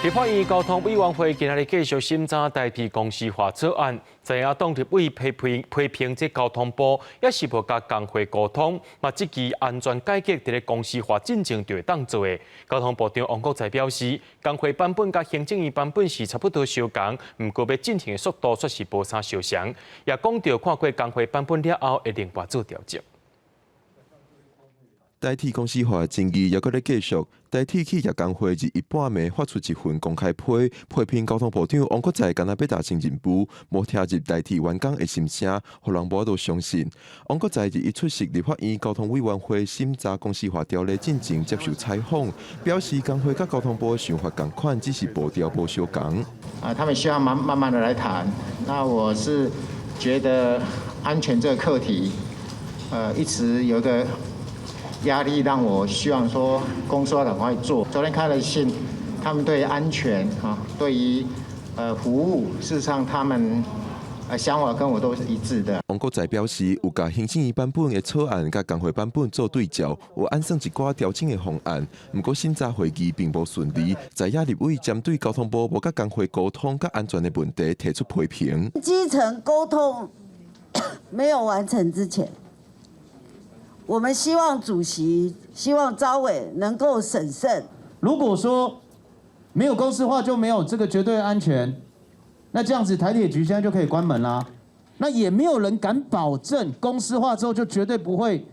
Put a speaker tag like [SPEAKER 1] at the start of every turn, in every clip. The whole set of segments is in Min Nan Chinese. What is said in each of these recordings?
[SPEAKER 1] 立法院交通委員會今仔日繼續審查台鐵公司化草案，在野黨立委批評批評這交通部也是無佮工會溝通，嘛質疑安全改革佇咧公司化進前就會當做的。交通部長王國材表示，工會版本佮行政院版本是差不多相仝，毋過欲進行的速度卻是無啥相仝。也講著看過工會版本了後，會另外做調整。
[SPEAKER 2] 台鐵公司化爭議猶閣咧繼續，台鐵企業工會佇一半暝發出一份公開批，批評交通部長王國材干焦欲達成任務，無聽入台鐵員工的心聲，予人無法度相信。王國材二一出席立法院交通委員會審查公司化條例進前接受採訪，表示工會佮交通部想法仝款，只是步調無相仝。
[SPEAKER 3] 啊，他們希望慢慢慢的來談。那我是覺得安全這個課題，一直有一個壓力讓我希望說公司要趕快做。昨天看了信，他們對安全啊，對於服務，事實上他們想法跟我都是一致的。
[SPEAKER 2] 王國材表示，有共行政院版本的草案佮工會版本做對照，有按算一寡調整的方案。毋過審查會議並無順利，在野立委針對交通部無佮工會溝通佮安全的問題提出批評。
[SPEAKER 4] 基層溝通沒有完成之前，我們希望主席、希望召委能夠審慎。
[SPEAKER 5] 如果說沒有公司化就沒有這個絕對安全，那這樣子台鐵局現在就可以關門啦。那也沒有人敢保證公司化之後就絕對不會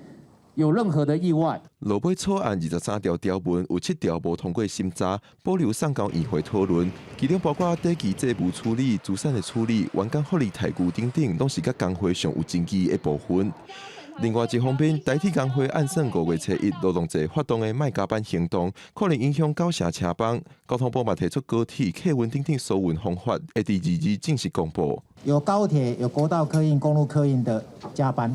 [SPEAKER 5] 有任何的意外。
[SPEAKER 2] 落尾草案23條條文有7條無通過審查，保留送交院會討論。其中包括短期債務處理、資產的處理、員工福利待遇等等，攏是佮工會上有爭議的部分。另外一方面，台鐵工會按算5月初1勞動節發動的莫加班行動，可能影響九成車班。交通部嘛提出高鐵、客運等等疏運方法，會佇22正式公布。
[SPEAKER 3] 有高鐵、有國道客運、公路客運的加班，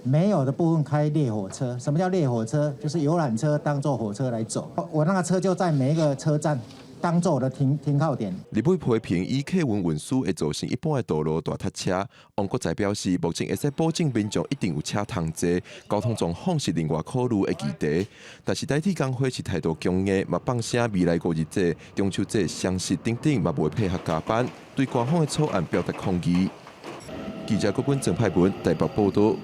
[SPEAKER 3] 沒有的部分開列火車。什麼叫列火車？就是遊覽車當做火車來走。我那個車就在每一個車站當做我的停靠點。
[SPEAKER 2] 立委批評以客運運輸會造成一般的道路大塞車。王國材表示，目前會使保證民眾一定有車通坐，交通狀況是另外考慮的議題。但是台鐵工會是態度強硬，嘛放聲未來五日節、中秋節、雙十等等嘛袂配合加班，對官方的草案表達抗議。記者郭本鄭派文台北報道。